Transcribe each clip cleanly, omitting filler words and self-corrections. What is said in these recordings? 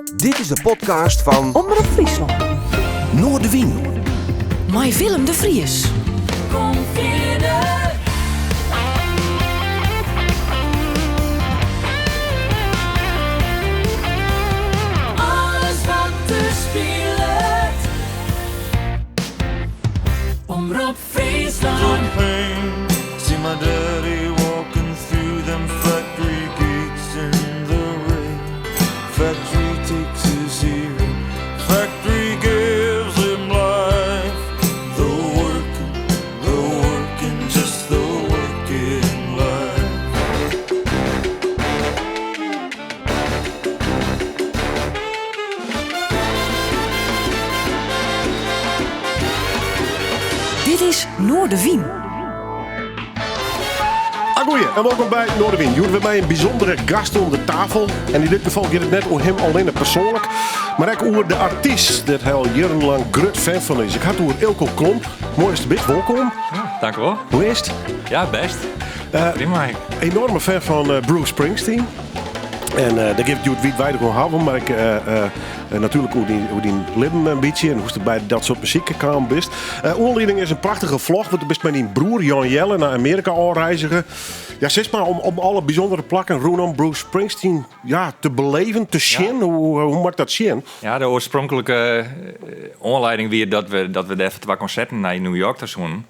Dit is de podcast fan Omrop Fryslân. Noardewyn. Mei Willem de Vries. Kom fierder. Alles wat der spilet. Omrop Fryslân. See my daddy walking through them factory gates in the rain. Factory takes his hearing, factory gives him life. The working, the working, just the working life. Dit is Noardewyn. Agoeie en wolkom by Noardewyn. Hjoed wer mei in bysûndere gast oan de tafel. En yn dit gefal giet it net oer him allinne persoanlik, mar ek oer de artyst dêr't hy al jierrenlang grut fan fan is. Ik ha it oer Eelco Klomp. Moai datst der bist, wolkom. Ja, tankewol. Hoe is it? Ja, bêst. Prima. Enoarme fan fan Bruce Springsteen. En dêr gean we it hjoed wiidweidich oer hawwen, mar ek natuerlik oer dyn, oer dyn libben in bytsje en hoe'tst by dat soart muzyk kaam bist. Oanlieding is in prachtige vlog, want do bist mei dyn broer Jan Jelle nei Amearika ôfreizige. Ja, sis mar om, om alle bysûndere plakken rûnom Bruce Springsteen ja, te beleven, te sjen. Hoe, hoe moat ik dat sjen? Ja, de oarspronklike oanlieding wie dat we, dat we dêr foar twa konserten nei New York ta soenen.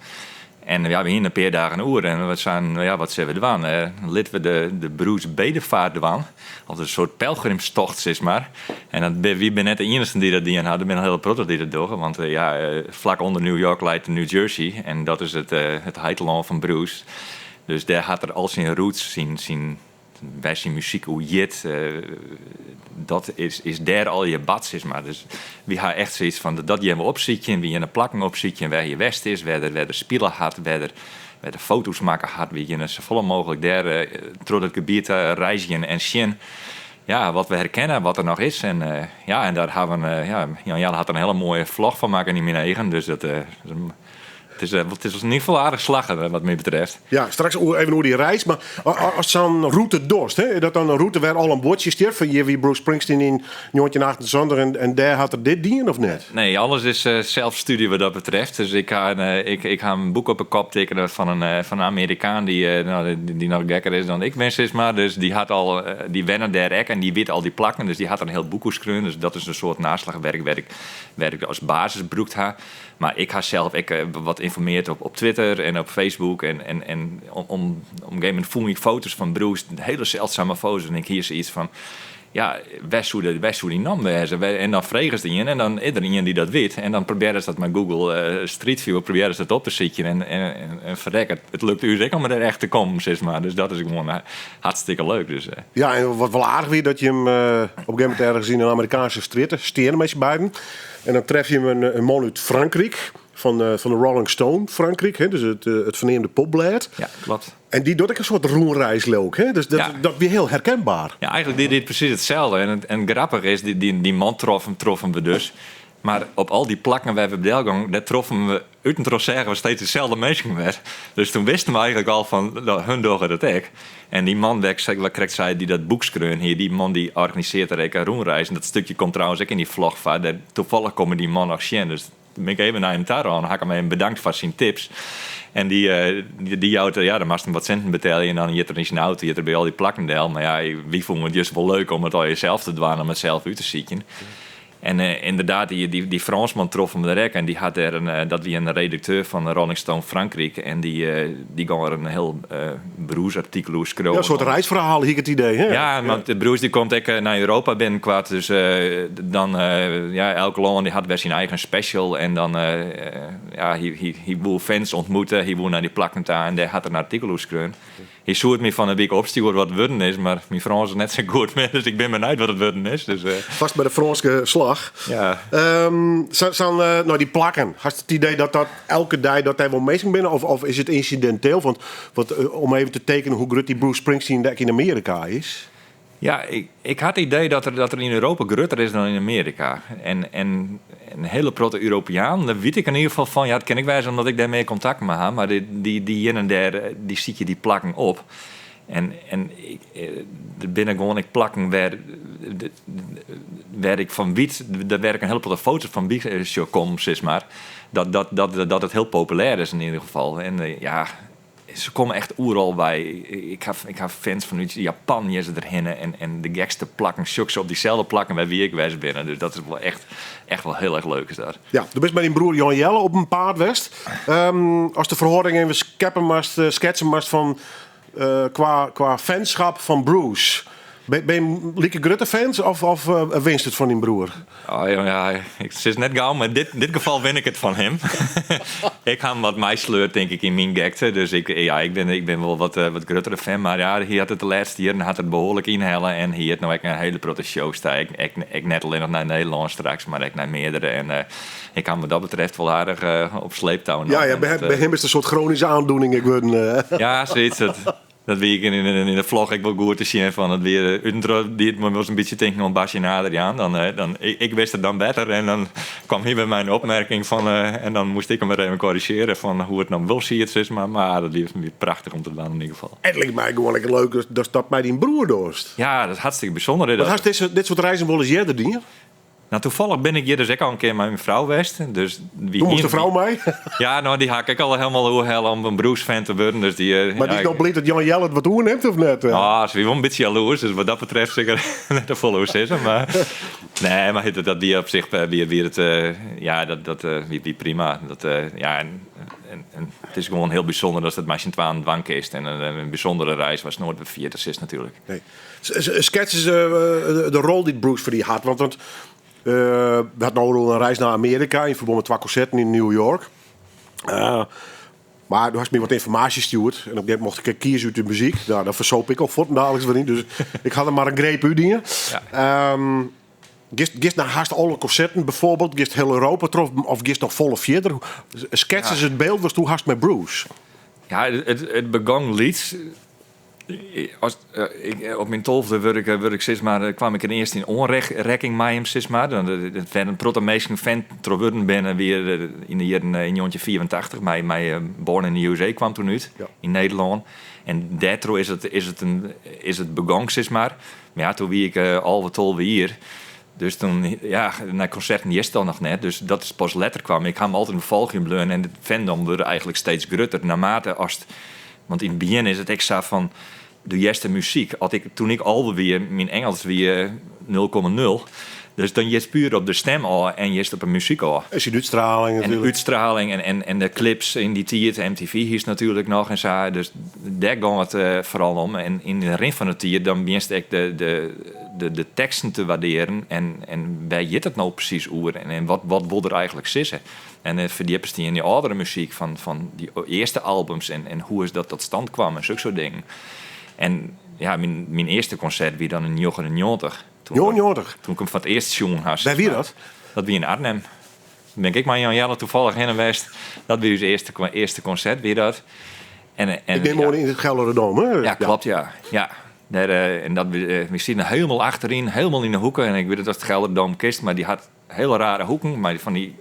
En ja, we hiene in pear dagen oer en we seinen, ja, wat sille we dwaan? Litte we de, de Bruce Bedevaart dwaan. Of in soart pelgrimstocht, sis mar. En dat, wy binne net de iennichsten dy't dat dien ha. Der binne in hiele protte dy't dat dogge. Want ja, flak ûnder New York leit New Jersey. En dat is it, it heitelân fan Bruce. Dus dêr hat er al syn roots, syn, syn, wêr't syn muzyk oer giet, dat is, is dêr allegear bard, sis mar. Dus wy ha echt soiets fan, dat gean we opsykjen. Wy geane plakken opsykjen wêr't hy west is, wêr't er, wêr't er spile hat, wêr't er, wêr't er foto's makke hat. Wy geane safolle mooglik dêr troch dat gebiet reizgjen en sjen ja, wat we herkenne, wat der noch is. En ja, en dêr hawwe we, ja, Jan Jelle hat der in hiele moaie vlog fan makke yn myn eagen. Dus dat it is, it is yn ieder gefal aardich slagge wat my betreft. Ja, straks oer, even oer dy reis. Mar ast sa'n rûte dochst, hè, is dat dan in rûte wêr't al in buordsje stiet fan hjir wie Bruce Springsteen yn 1978 en, en dêr hat er dit dien of net? Nee, alles is zelfstudie wat dat betreft. Dus ik ha, ik, ik ha in boek op 'e kop tekene fan in, fan in Amerikaan dy't, no, dy't noch gekker is dan ik bin, sis mar. Dus dy hat al, dy wenne dêr ek en dy wit al dy plakken. Dus dy hat der in hiel boek oer skreaun. Dus dat is in soart naslachwerk wêr't ik, wêr't ik as basis brûkt ha. Mar ik ha sels ek wat ynformeard op, op Twitter en op Facebook. En, en, en om, om, op in gegeven momint fûn ik foto's fan Bruce, hiele seldsame foto's. En ik hie soiets fan, ja, wêr soe, de, wêr soe dy namme wêze? En dan fregest ien en dan is der ien dy't dat wit. En dan probearrest dat mei Google Street View probearrest dat op te sykjen. En, en, en, en ferrek, it, it lukt ús ek om der echt te kommen, sis mar. Dus dat is gewoan hartstikke leuk. Dus, Ja, en wat wol aardich wie, dat je him op in gegeven momint ergens yn in Amerikaanske strjitte steane mei syn beiden. En dan tref je him in, in man út Frankryk, fan, fan de Rolling Stone Frankryk, hè, dus it, it ferneamde popblêd. Ja, kloppet. En dy docht ek in soart rûnreis, leau ik. Hè? Dus dat, Ja. dat wie hiel herkenber. Ja, eigentlik die hy presys itselde. En, en grappich is, dy, dy, dy man troffen, troffen we dus. Mar op al dy plakken wêr't we delgongen, dêr troffen we út en troch seagen we steeds deselde minsken wer. Dus doe wisten we eigentlik al fan, no, hun dogge dat ek. En dy man wêr't ik wat krekt sei, dy't dat boek skreaun hie, dy man dy organisearret der ek in rûnreis. En dat stikje komt trouwens ek yn dy vlog foar. Dêr tafallich komme dy man noch sjen. Dus bin ik even nei him ta rûn, ha ik him even bedankt foar syn tips. En dy, dy jout, ja, dan moatst him wat sinten betelje en dan giet er yn syn auto, giet er by al dy plakken del. Mar ja, wy fûnen it just wol leuk om it allegear sels te dwaan, om it sels út te sykjen. En ynderdaad, dy, dy Frânsman troffen we der ek. En dy hat dêr in, dat wie in redakteur fan Rolling Stone Frankryk. En dy, dy gong der in hiel Bruce-artikel oer skriuwen. Ja, in soart reisferhaal hie ik it idee. Hè? Ja, want de Bruce dy komt ek nei Europa binnenkoart. Dus dan, ja, elk lân dy hat wer syn eigen special. En dan, ja, hy, hy, hy woe fans ûntmoete, hy woe nei dy plakken ta en dêr hat er in artikel oer skreaun. Hy soe it my fan 'e wike opstjoere wat it wurden is, mar myn Frânsk is net sa goed mear, dus ik bin benijd wat it wurden is. Dus, Fêst by de Frânske slach. Ja. Sa'n, no, dy plakken, hast it idee dat dat elke dei dat dêr wol minsken binne of, of is it ynsidinteel? Want, want om even te tekenen hoe grut dy Bruce Springsteen ek yn Amearika is. Ja, ik, ik ha it idee dat er, dat er yn Europa grutter is dan yn Amearika. En, en in hiele protte Europeanen, dêr wit ik yn ieder gefal fan. Ja, it kin ek wêze omdat ik dêr mear kontakt mei ha, mar dy, dy, dy hienen dêr, dy sykje dy plakken op. En, en ik, der binne gewoan ek plakken wêr, wêr ik fan wit, dêr ik in hiele protte foto's fan by sjoch kommen, sis mar, dat, dat, dat, dat it hiel populêr is yn ieder gefal. En ja, se komme echt oeral wei. Ik ha, ik ha fans fanút Japan hjir se derhinne en, en de gekste plakken sjoch se op dyselde plakken wêr wy ek west binne. Dus dat is wol echt, echt wol hiel erch leuk is dat. Ja, do bist mei dyn broer Jan Jelle op 'en paad west. Ast de ferhâlding even skeppe moatst, sketse moatst fan kwa, kwa fanskap fan Bruce. Ben je like grutte fans of, of winst it fan dyn broer? Oh, ja, ja, ik sis net gau, mar dit, dit gefal win ik it fan him. Ik ha him wat meisleurd, tink ik, yn myn gekte. Dus ik, ja, ik bin, ik bin wol wat, wat gruttere fan. Mar ja, hy hat it de lêste jierren hat it behoarlik ynhelle. En hy hat no ek in hiele protte shows ta. Ek, ek, ek net allinnich nei Nederlân straks, mar ek nei meardere. En ik ha him wat dat betreft wol aardich op sleeptou. Ja, ja, by, by him is it in soart chronische aandoening ek wurden. Ja, sayts. Dat, dat wie ek yn, yn, yn de vlog ek wol goed te sjen fan. Dat wie út en troch die it my wolris in bytsje tinken oan Basje en Adriaan. Dan, dan, ik, ik wist it dan better en dan kwam hy by my in opmerking fan en dan moast ik him wer even korrizjearje fan hoe it no wol siet, sis mar. Mar dat wie, wie prachtich om te dwaan yn ieder gefal. It liket my gewoan ek leuk datst dat mei dyn broer dochst. Ja, dat is hartstikke bysûnder. Want hast dizze, dit soart reizen wolris earder dien? Nou, toevallig bin ik hjir dus ek al in kear mei myn frou west. Dus wy Doe moast de frou mei? Ja, no, dy ha ik ek al helemaal oerhelle om in Bruce-fan te wurden. Dus dy, Mar dy is no bliid dat Jan Jelle it wat oernimt, of net? Ah, se wie wol in bytsje jaloers, dus wat dat betreft sil ik der net te folle oer sizze. Mar nee, mar dat, dat wie op sich wie, wie it, ja, dat, dat wie, wie prima. Dat, ja, en, en, en it is gewoan hiel bysûnder datst it mei syn twaen dwaan kinst. En in bysûndere reis watst noait wer ferjitte silst natuerlik. Nee. Skets ris de rol dy't Bruce foar dy hat. Want, want we hat no in reis nei Amearika yn ferbân mei twa konserten yn New York. Mar do hast my wat ynformaasje stjoerd en op in gegeven mocht ik kieze út de muzyk. Nou, dan fersoop ik al fuortendaliks wer yn, dus ik ha der mar in greep út dien. Ja. Giest, giest nei hast alle konserten bijvoorbeeld? Giest hiel Europa troch of giest noch folle fierder? Skets ris it byld watsto hast mei Bruce. Ja, it, it begong lyts. As, ik, op myn 12e wurd ik, wurd ik sis mar, kwam ik earst yn oanrekking mei him, sis mar. Dan, wêr't in protte minsken fan troch wurden binne, wie yn de jierren yn 1984 mei, mei Born in the USA kwam toen út yn Nederlân. En dêrtroch is it, is it, in, is it begong, sis mar. Mar ja, toen wie ik 11, 12 jier. Dus toen, ja, nei konserten giest dan noch net. Dus dat is pas letter kwam. Ik ha him altyd folgjen bleaun en de fandom wurde eigentlik steeds grutter. Naarmate ast, want yn it begjin is it ek sa fan, do hearst de muzyk. As ik, toen ik 11 wie, myn Ingelsk wie 0,0. Dus dan giest puer op de stim ôf en giest op de muzyk ôf. En syn útstraling En de natuerlik. útstraling en, en, en de clips yn dy tiid, MTV hiest natuerlik noch en sa. Dus dêr gong it foaral om. En yn de rin fan de tiid dan begjinst ek de, de, de, de teksten te waardearjen. En, en wêr giet it no presys oer? En, en wat, wat wol er eigentlik sizze? En uh, ferdjippest dy yn dy âldere muzyk fan, fan dy earste albums en, en hoe is dat tot stand kwam en sokke soart dingen. En ja, myn, myn earste konsert wie dan yn 99. Toen, 99? Toen ik him foar it earst sjoen ha. Wêr wie dat? Dat wie yn Arnhem. Bin ik ek mei Jan Jelle toevallig hinne west. Dat wie ús earste, earste konsert, wie dat. En, en, Ik neem ja, oan yn it Gelredome, hè? Ja, klopt, ja. Ja. Dêr, en dat, we sieten helemaal achteryn, helemaal yn de hoeken. En ik wit net oftst it Gelredome kenst, mar dy hat hiele rare hoeken, mei fan dy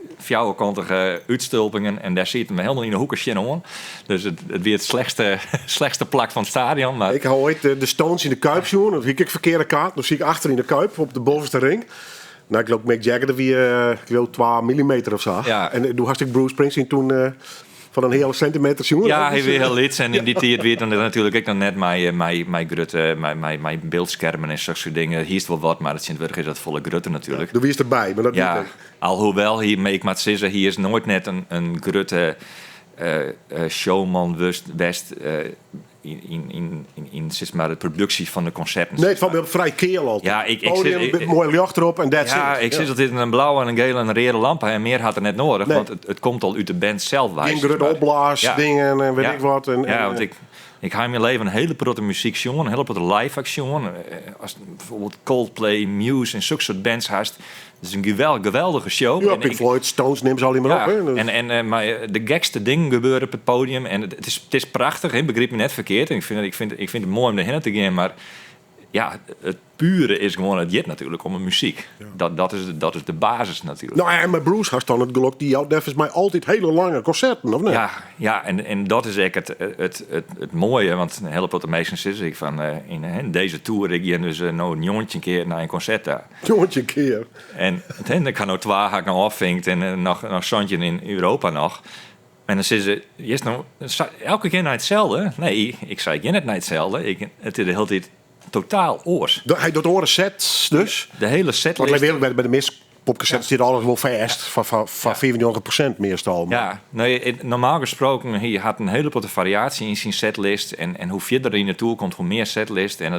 fjouwerkantige útstulpingen. En dêr sieten we helemaal yn de hoeken tsjinoan. Dus it, it wie it slechtste, slechtste plak fan it stadion. Mar Ik ha oait de Stones yn de Kuip sjoen. Dat hie ik ek ferkearde kaart. Dan siet ik achter yn de Kuip op de bovenste ring. Nou, ik geloof Mick Jagger, dat wie, ik geloof 2 millimeter of sa. Ja. En doe hast ek Bruce Springsteen toen fan in heale sintimeter sjoen. Ja, hy wie hiel lyts en yn dy tiid wie it dan natuerlik ek noch net mei, mei, mei grutte, mei, mei, mei byldskermen en sokke soart dingen. Hiest wol wat, mar tsjintwurdich is dat folle grutter natuerlik. Doe wiest derby, mar dat Ja, wie it. alhoewel hy, ik moat sizze, hy is noait net in, in grutte showman west, west yn, yn, yn, yn, yn sis mar, de produksje fan de konserten. Nee, it falt my op frij keal altyd. Ja, ik, ik Podium, sis- ik- moai ljocht derop en that's Ja, it. ik sis altyd in blauwe en in gele en in reade lampe en mear hat er net noadich, Nee. want it, it komt al út de band sels wei. Gjin sis grutte mar. opblaasdingen en weet Ja. ik wat. En, Ja, en, want ik, ik ha yn myn leven in hiele protte muzyk sjoen, in hiele protte live ek sjoen. As bijvoorbeeld Coldplay, Muse en sokke soart bands hast. Dat is in gewel, geweldige show. Ja, En Pink ik- Floyd, Stones, neem ze al niet meer Ja, op. Hè? Dus- en, en, mar de gekste dingen gebeure op it podium. En it, it is, it is prachtich, hè, begryp my net ferkeard. En ik fyn, ik fyn, ik fyn it moai om derhinne te gean, mar Ja, it pure is gewoan, it giet natuerlik om de muzyk. Dat is de basis natuerlik. No ja, en mei Bruce hast dan it gelok, dy jout neffens my altyd hiele lange konserten, of net? Ja, ja, en dat is ek it moaie, want in hiele protte minsken sizze ek fan, yn dizze toer, ik gean dus no 19 kear nei in konsert ta. 19 kear? En ik ha no twa ha ik no ôffinkt en noch 17 yn Europa noch. En dan sizze se, giest no elke kear nei itselde? Nee, ik sei, ik gean net nei itselde. It is de hiele tiid totaal oars. Hy docht oare sets dus? De hiele setlist. Want by de measte popkonserten stiet alles wol fêst, foar 95% meastal. Ja, nee, normaal gesproken, hy hat in hiele protte fariaasje yn syn setlist. En hoe fierder er yn de toer komt, hoe mear setlist. En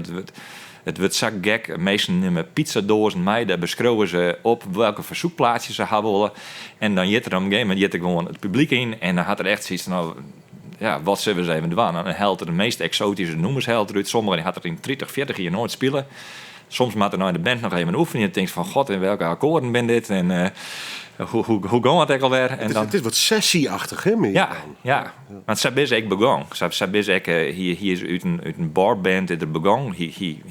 it wurdt sa gek. Minsken nimme pizzadoazen mei, dêr beskriuwe se op welke fersoekplaatsjes se ha wolle. En dan jit er op in gegeven momint jit er gewoan it publyk yn en dan hat er echt sayts fan, no, ja, wat sille we ris even dwaan? En dan hellet er de meast eksoatyske nûmers hellet er út. Sommige dy hat er yn 30, 40 jier noait spile. Soms moat er nei de band noch even oefenje en tinkst fan, god, yn welke akkoarden bin dit? En hoe gong it ek alwer? En dan It is wat sessy-achtich, hè, mear Ja, dan. ja. Want sa binne se ek begong. Sa binne se ek, hy is út in barband is er begong. Hy,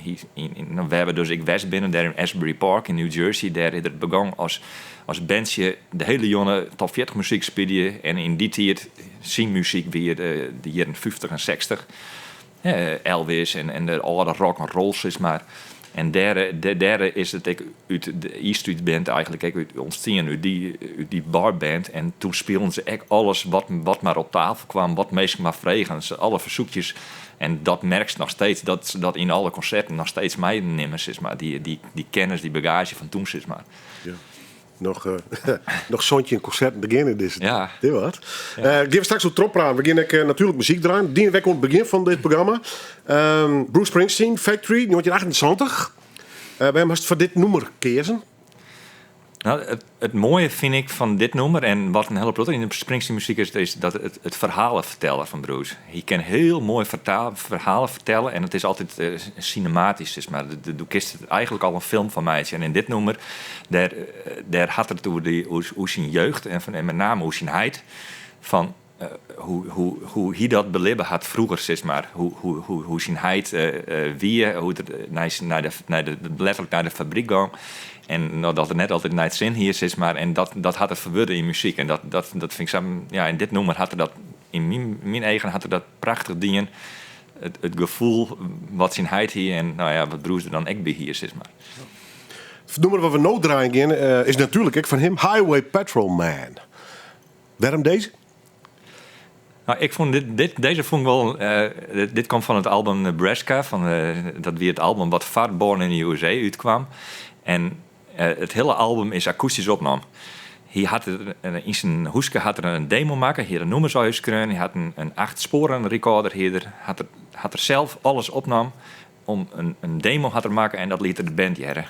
wêr we dus ek west binne, dêr yn Asbury Park yn New Jersey, dêr is er begong as bandje de hiele jûn top 40 muzyk spylje. En yn dy tiid, syn muzyk wie de jierren 50 en 60. Elvis en de âlde rock and roll, sis mar. En dêr is it ek út de E Street Band eigentlik ek út ûntstien, út dy barband. En doe spilen se ek alles wat mar op tafel kwam, wat minsken mar fregen. Ze, alle fersoekjes. En dat merkst noch steeds, dat yn alle konserten noch steeds meinimme, sis mar. Dy kennis, dy bagaazje fan doe, sis mar. Ja. Noch 17 konserten begjinne dizze Dit wat. Gean we straks oer trochpraten. We gean ek natuerlik muzyk draaien. Dien wer oan it begjin fan dit programma. Bruce Springsteen, Factory, 1978. Wêrom hast foar dit nûmer keazen? It moaie fyn ik fan dit nûmer en wat in hiele protte yn de Springsteen muzyk is, is dat it ferhalen fertellen fan Bruce. Hy kin hiel moai ferhalen fertelle en it is altyd sinematysk, sis mar. Do kinst it eigentlik al in film fan meitsje. En yn dit nûmer, dêr hat er it oer syn jeugd en met name oer syn heit. Fan hoe hy dat belibbe hat froeger, sis mar. Hoe syn heit wie, hoe er letterlik nei de fabryk gong. En dat er net altyd nei it sin hie, sis mar. En dat hat er ferwurde yn muzyk. En dat fyn ik sa, ja, yn dit nûmer hat er dat, yn myn eagen hat er dat prachtich dien. It gefoel wat syn heit hie en wat Bruce der dan ek by hie, sis mar. It nûmer wat we no draaien gean, is natuerlik ek fan him, Highway Patrolman. Wêrom dizze? Nou, ik fûn dit, dit, dizze fûn ik wol, dit, dit komt fan it album Nebraska, dat wie it album wat foar Born in the USA útkwam. En it hiele album is akoestysk opnommen. Hy hat yn syn húske hat er in demo makke, hy hat de nûmers útskreaun, hy hat in 8 spoaren recorder, hat er sels alles opnommen. Om in demo hat er makke en dat liet er de band hearre.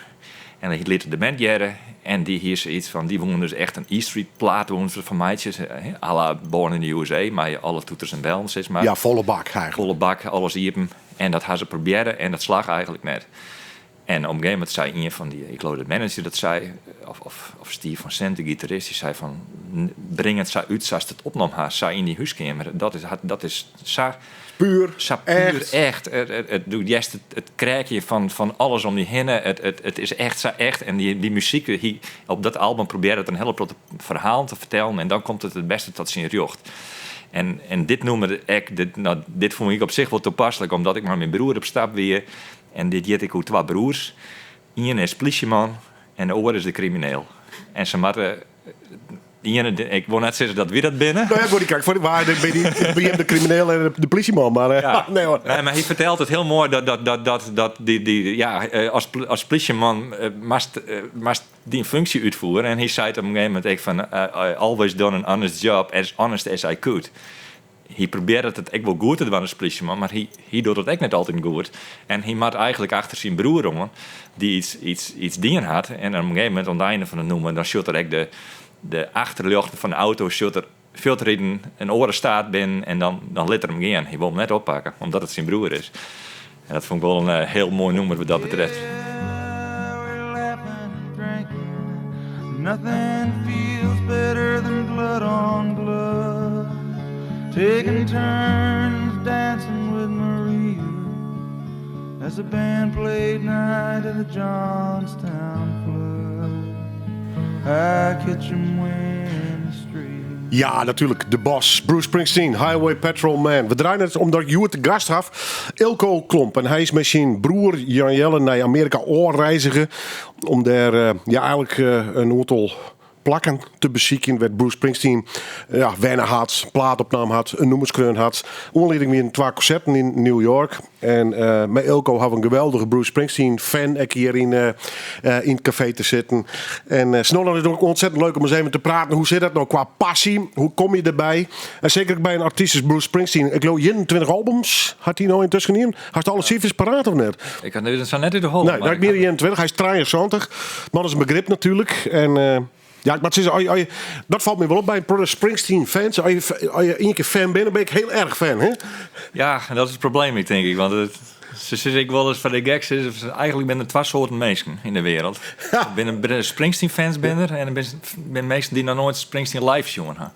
En hy liet de band hearre en dy hie sayts fan, dy woene dus echt in E Street plaat woene se fan meitsje, hè, à la Born in the USA, mei alle toeters en bellen, sis mar. Ja, folle bak eigentlik. Folle bak, alles iepen. En dat ha se probearre en dat slagge eigentlik net. En op in gegeven momint sei ien fan dy, ik geloof de manager dat sei, of Steve Van Zandt, de gitarist, dy sei fan, bring it sa út sa'tst it opnommen hast, sa yn dy húskeamer. Dat is sa Puer, sa puer, echt. echt. It doet juist it krekje fan alles om dy hinne. It is echt sa echt. En dy muzyk, hy, op dat album probearre it in hiele protte ferhalen te fertellen en dan komt it it bêste ta syn rjocht. En dit nûmer ek, dit, nou, dit fûn ik op sich wol topaslik, omdat ik mei myn broer op stap wie. En dit giet ek oer twa broers. Ien is plysjeman en de oar is de krimineel. En se moatte de iene, ik wol net sizze dat wy dat binne. Nou ja, ik kijk voor de waar, ben je de krimineel en de politieman, maar Ja. nee hoor. Nee, mar hy fertelt it hiel moai dat dy, ja, as plysjeman moatst dyn funksje útfiere. En hy sei op in gegeven momint ek fan, I always done an honest job, as honest as I could. Hy probearre it ek wol goed te dwaan as plysjeman, mar hy docht it ek net altyd goed. En hy moat eigentlik achter syn broer oan, dy't yts dien hat. En op in gegeven momint, oan it ein fan it nûmer, dan sjocht er ek de achterljochten fan de auto, sjocht er fuortriden in oare steat binnen en dan lit er him gean. Hy wol him net oppakke, omdat it syn broer is. En dat fûn ik wol in hiel moai nûmer wat dat betreft. Yeah, we're laughing and drinking. Nothing feels better than blood on blood. Taking turns dancing with Maria. As the band played night in the Johnstown flood. I catch 'em when the street. Ja, natuerlik de boss. Bruce Springsteen, Highway Patrol Man. We draaien it omdat ik hjoed te gast haw Eelco Klomp. En hy is mei syn broer Jan Jelle nei Amearika ôfreizige om dêr eh, ja, eigenlik eh, in oantal plakken te besykjen wêr't Bruce Springsteen ja, wenne hat, plaat opnaam hat, in nûmer skreaun hat. Oanlieding wienen twa konserten yn New York. En eh, mei Eelco hawwe we in geweldige Bruce Springsteen fan ek hjir yn, eh, eh, yn it kafee te sitten. En uh, Snolan is ook ontzettend leuk om eens even te praten. Hoe sit dat no kwa passy? Hoe komme je derby? En seker ek by in artyst as Bruce Springsteen. Ik leau 21 albums hat hy no yntusken dien. Hast alle sifers paraat of net? Ik ha it sa net út de holle. Nee, dat mear 21. Hy is 73. Man is in begrip natuerlik. En eh, ja, ik moat sizze, as je, dat falt my wol op by Bruce Springsteen fans. As je, as je ien kear fan binne, dan bin ik hiel erch fan. Hè? Ja, en dat is it probleem, ik tink ik. Want it, se sizze ek wolris foar de gek, se, eigenlik binne der twa soarten minsken yn de wereld. Der binne, binne Springsteen-fans binne der en der binne, binne minsken dy't noch noait Springsteen live sjoen ha.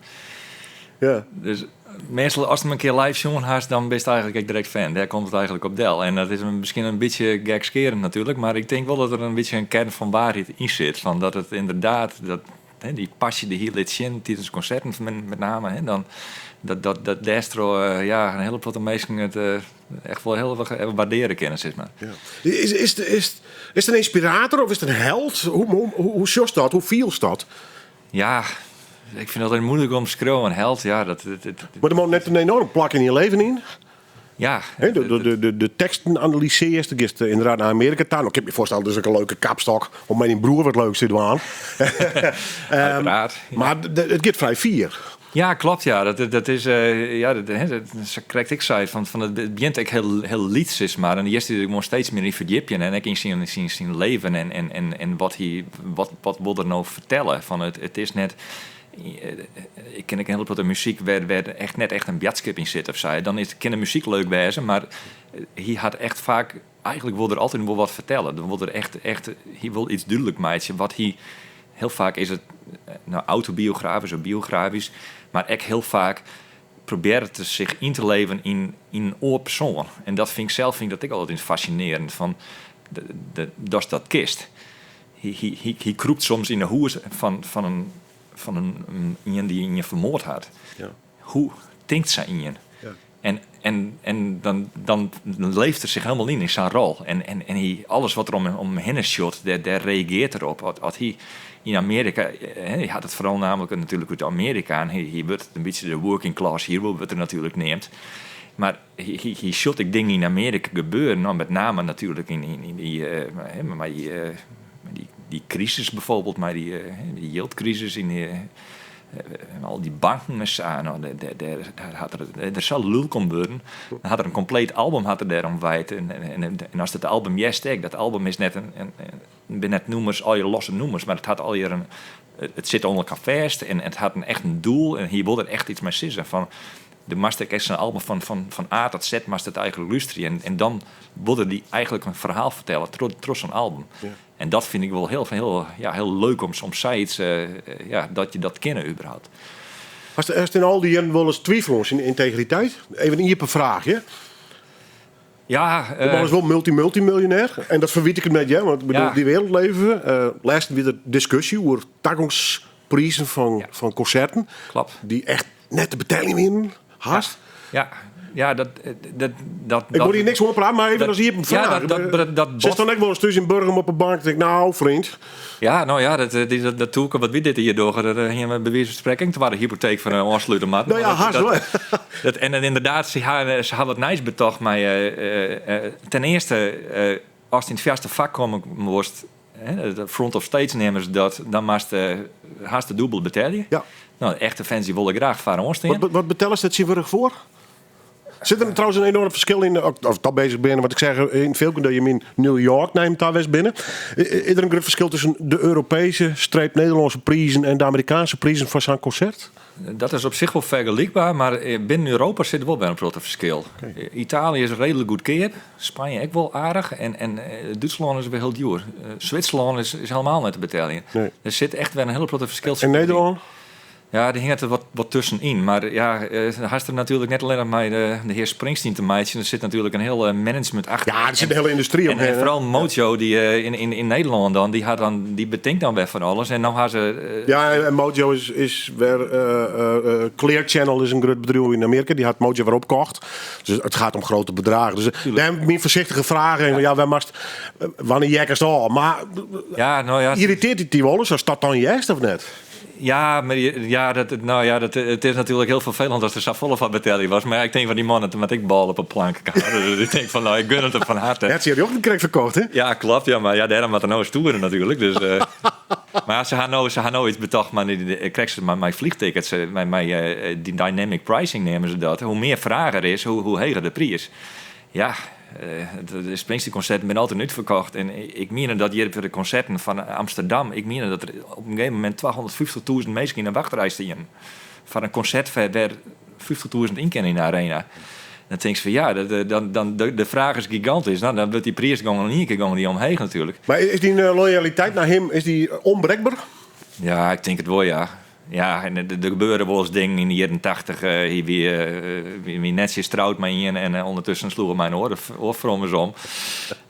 Ja. Dus meastal ast him in kear live sjoen hast, dan bist eigenlik ek direkt fan. Dêr komt it eigenlik op del. En dat is miskien in bytsje gekskerend natuerlik, mar ik tink wol dat der in bytsje in kern fan waarheid yn sit. Fan dat it ynderdaad, dat, hè, dy pasje dy't hy lit sjen tidens konserten met name, hè, dan, dat, dat, dat dêrtroch eh, ja, in hiele protte minsken it eh, echt wol hiel erch waardearje kinne, sis mar. Ja. Is, is, is, is it in ynspirator of is it in held? Hoe, hoe, hoe, hoe sjochst dat? Hoe fielst dat? Ja, ik fyn it altyd muoilik om skriuwen. Held, ja, dat... dat, dat Mar der moat net in enoarm plak yn je leven yn. Ja. Hè, de, de, de, de teksten analysearst, dan giest ynderdaad nei Amearika ta. No, ik kin my foarstelle, dat is ek in leuke kapstok om mei dyn broer wat leuks te dwaan. Uiteraard. Mar it giet frij fier. Ja, klopt. Ja. Dat, dat is, eh, ja, dat, hè, dat, sa krekt ik sei, fan it begjint ek hiel, hiel lyts, sis mar. En de earste gewoan steeds mear yn ferdjipjen en ek yn syn, syn, syn leven en, en, en, en wat, hy, wat, wat wol er no fertelle. Fan it, it is net, ik ken ek in hiele protte muzyk wêr, wêr echt net echt in boadskip yn sit of sa. Dan is, kin de muzyk leuk wêze, mar hy hat echt faak, eigenlik wol er altyd wol wat fertelle. Dan wol er echt, echt, hy wol iets dúdlik meitsje wat hy, hiel faak is it no, autobiografysk of biografysk, mar ek hiel faak probearret er sich yn te leven yn, yn in oar persoan. En dat fyn ik sels fyn ik dat ek altyd fascinearjend, fan de, de, datst dat kinst. Hy, hy, hy, hy krûpt soms yn 'e hûs fan, fan in, fan in, in ien dy't ien fermoard hat. Ja. Hoe tinkt sa ien? Ja. En, en, en dan, dan leeft er sich hielendal yn yn sa'n rol. En, en, en hy, alles wat er om, om him hinne sjocht, dêr, dêr reagearret er op. As, as hy yn Amearika, eh, hy hat it foaral nammentlik natuerlik út Amearika en hy, hy wurdt in bytsje de working class hero wurdt er natuerlik neamd. Mar hy, hy, hy sjocht ek dingen yn Amearika gebeuren, no, met name natuerlik yn, yn, yn dy, eh, mei dy, eh, mei dy, dy krisis byfoarbyld, mei dy, eh, dy jildkrisis yn dy, en al dy banken en sa, no, dêr, dêr, dêr, dêr hat er, dêr sa lulk om wurden. Dan hat er in kompleet album hat er dêrom wijd. En, en, en, en ast it album hearst ek, dat album is net in, in, in binne net nûmers, allegear losse nûmers, mar it hat allegear in, it sit oan elkoar fêst en it hat in echt in doel en hy wol der echt iets mei sizze. Fan, do moatst ek echt sa'n album fan, fan, fan A tot Z moatst it eigenlik lústerje en, en dan wol er dy eigenlik in ferhaal fertelle troch, troch sa'n album. Ja. En dat fyn ik wol hiel, hiel, ja, hiel leuk om soms sayts, ja, dat je dat kinne überhaupt. Hast, hast yn al dy jierren wolris twivele oan syn yntegriteit? Even in iepen fraach, hear. Ja, De man is wol multy-multy-miljonêr. En dat ferwyt ik him net, hear, want ik bedoel, Ja. dy wereld leve we. Lêsten wie der diskusje oer tagongsprizen fan, Ja. fan konserten. Klopt. Dy't echt net te beteljen wienen, hast. Ja, ja, dat, dat, dat, Ik wol hjir niks oan praten, mar even dat- as iepen ja, fraach. dat- dat- dat- dat Sitst dan ek wolris thús yn Burgum op 'e bank en tink, no, freon. Ja, no ja, dat, die, dat, dat toeke wat wy dit jier dogge, dat hiene we by wize fan sprekken twadde hypoteek foar ôfslute moatten. No ja, Dat- hast dat- wol. dat, en dan ynderdaad, se ha, se ha wat nijs betocht, mar ten earste, ast yn it foarste fak komme wolst, hè, de front of stage neame se dat, dan moatst hast it dûbelde betelje. Ja. No, de echte fans dy wolle graach foaroan stean. Wat, wat betellest dêr tsjintwurdich foar? Sit der trouwens in enoarm ferskil yn, of dat bezich binne, wat ik zeg, yn it filmke dat jim yn New York nei him ta west binne. Is der in grut ferskil tusken de Europeeske, streep Nederlânske prizen en de Amerikaanske prizen foar sa'n konsert? Dat is op sich wol fergelykber, mar binnen Europa sit wol wer in protte ferskil. Italië is reedlik goedkeap, Spanje ek wol aardich en, en Dútslân is wer hiel djoer. Switserlân is, is hielendal net te beteljen. Nee. Der sit echt wer in hiele protte ferskil. En Nederlân? Ja, die hinget er wat tussenyn. Mar ja, hast der natuerlik net allinnich mei de hear Springsteen te meitsjen. Der sit natuerlik in hiel management achter. Ja, der sit in hiele yndustry En omhinne. foaral Mojo, dy yn Nederlân dan, dy hat dan, dy betinkt dan wer fan alles. En no ha se. Ja, en Mojo is wer. Clear Channel is in grut bedriuw yn Amearika, dy hat Mojo wer opkocht. Dus it giet om grutte bedraggen. Dus dêr myn foarsichtige fraach even, ja, wêr moatst, wannear heakkest ôf? Mar Ja, no ja. irritearret it dy wolris ast dat dan hearst of net? Ja, mar ja, dat, no ja, dat, it is natuerlik hiel ferfelend ast der safolle foar betelje moatst. Mar ja, ik tink fan dy man, dat moat ek bôle op 'e plank hawwe. Dus ik tink fan, no, ik gun it him fan harte. Hy hat syn rjochten krekt ferkocht, hè? Ja, kloppet. Ja, mar ja, dêrom moat er no stoeren natuerlik. Dus, mar se ha no iets betocht, mar dy, krekt mei fleachtickets, mei dy dynamic pricing neame se dat. Hoe mear fraach der is, hoe heger de priis. Ja, de Springsteen-konserten binne altyd útferkocht. En ik mien dat hjir foar de konserten fan Amsterdam, ik mien dat der op in gegeven momint 250.000 minsken yn de wachtrij stienen. Foar in konsert wêr 50.000 yn kinne yn de arena. Dan tinkst fan ja, dat, dan, de fraach is gigantysk. No, dan wurdt dy priis gewoan yn ien kear gong dy omheech natuerlik. Mar is dyn loyaliteit nei him, is dy ûnbrekber? Ja, ik tink it wol, ja. Ja, en der gebeurde wolris dingen yn de jierren 80. Hy wie netsjes troud mei ien en ûndertusken sloech er mei in oare oar frommes om.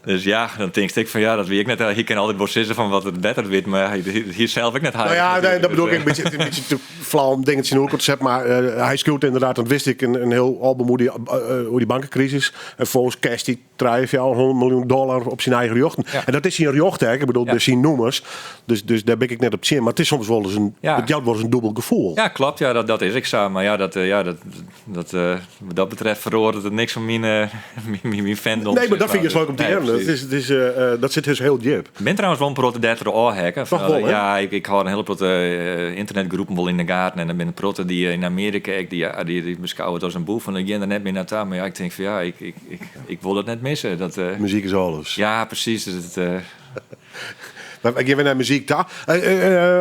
Dus ja, dan tinkst ek fan ja, dat wie ek net. Hy kin altyd wol sizze fan wat it better wit, mar hy is sels ek net Nou ja, heilich nee, dat bedoel ik natuurlijk. een beetje, het is een beetje te flauw om dingen tsjin elkoar te setten, mar hy skriuwt ynderdaad, dat wist ik, in hiel album oer dy bankenkrisis. En folgens casht hy trije, 400 miljoen dollar op syn eigen rjochten. En dat is syn rjocht, hè. Ik bedoel, dus syn nûmers. Dus dêr bin ik net op tsjin. Mar it is soms wolris in, it jout wolris in dûbel gefoel. Ja, kloppet. Ja, dat is ek sa. Mar ja, dat, wat dat betreft feroaret it niks fan myn fandom. Nee, mar dat fyn ik dus leuk om te Nee, hearren. Dat precies. sit dus hiel djip. Ik bin trouwens wol in protte dêrtroch ôfheakke. Toch wol, hè? Ja, ik hâld in hiele protte ynternetgroepen wol yn de gaten. En der binne in protte dy't yn Amearika ek, dy beskôgje it as in boef. En dan gean der net mear nei ta. Mar ja, ik tink fan ja, ik wol dat net misse. Dat, Muzyk is alles. Ja, presys. Dus it, Mar wy gean wer nei muzyk ta.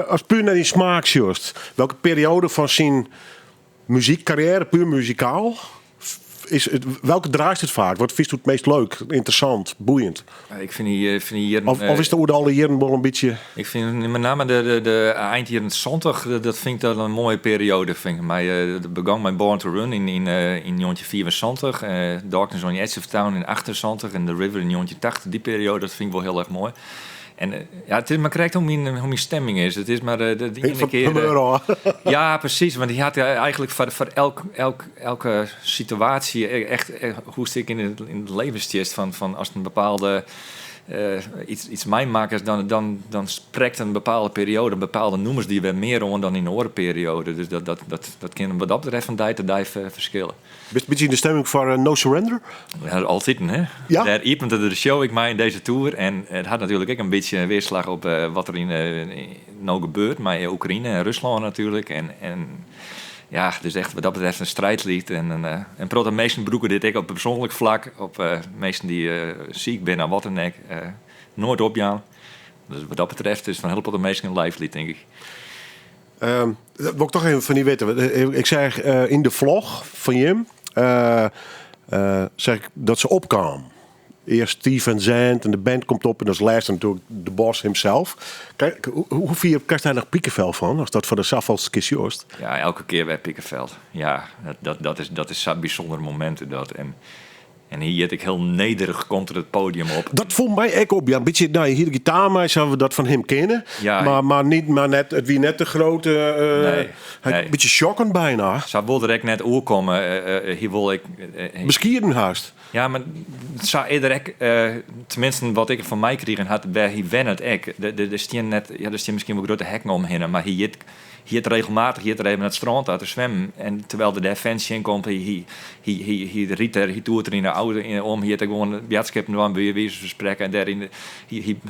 As puer nei dyn smaak sjochst, welke perioade fan syn muzykkarriêre, puer muzikaal, is it, welke draaist it faak? Wat fynst it meast leuk, ynteressant, boeiend? Ik fyn dy jierren, Of is it oer de alle jierren wol in bytsje... Ik fyn mei namme de ein jierren 70, dat fyn ik dat in moaie perioade. Fyn ik. Mei, it begûn mei Born to Run yn 1974, Darkness on the Edge of Town yn 78 en The River yn 1980. Dy perioade, dat fyn ik wol hiel erch moai. En ja, it is mar krekt hoe myn stimming is. It is mar de iene Fan kear, humeur ôf. Ja, presys. Want hy hat eigenlik foar elke situaasje echt, hoe'tst ek yn it leven stiest, fan ast in bepaalde iets meimakkest, dan sprekt in bepaalde perioade, bepaalde nûmers dy wer mear oan dan yn in oare perioade. Dus dat kin wat dat betreft fan dei ta dei ferskille. Bist in bytsje yn de stimming foar No Surrender? Ja, altyd, hè? Ja? Dêr iepent er de show ek mei yn dizze tour. En it hat natuerlik ek in bytsje in weerslag op wat der no gebeurt mei Oekraïne en Ruslân natuerlik. En ja, dus echt wat dat betreft in strijdlied. En in protte minsken brûke dit ek op persoanlik flak. Op minsken dy't siik binne of wat dan ek. Noait opjaan. Dus wat dat betreft is it in hiele protte minsken in lijflied, tink ik. Dat wol ik toch even fan dy witte. Want ik sei yn de vlog fan jim, sei ik dat se opkaam. Earst Steve Van Zandt en de band komt op en as lêste natuerlik de boss himself. Kijk, hoe fier krijst dêr noch pikefel fan ast dat foar de safolste kear sjochst? Ja, elke kear wer pikefel. Ja, dat is sa'n bysûnder momint. Dat. En hy jit ek hiel nederich, komt er it podium op. Dat foel my ek op. Ja, in bytsje, no, hjir de gitaar mei, sa't we dat fan him kenne. Mar net, mar net, it wie net de grutte, hy in bytsje shockend byna. Sa wol er ek net oerkomme. Hy wol ek, hy Beskieden hast. Ja, mar sa is er ek, teminsten wat ik fan meikrigen ha, wêr hy wennet ek. Der stean net, ja, der stean miskien wol grutte hekken omhinne, mar hy jit regelmatich, jit er even nei it strân ta te swimmen. En terwyl der dêr fans tsjin komt, hy rydt der, hy toert der yn de auto om, hy jit der gewoan boadskippen dwaan, by wize fan sprekken. En dêryn,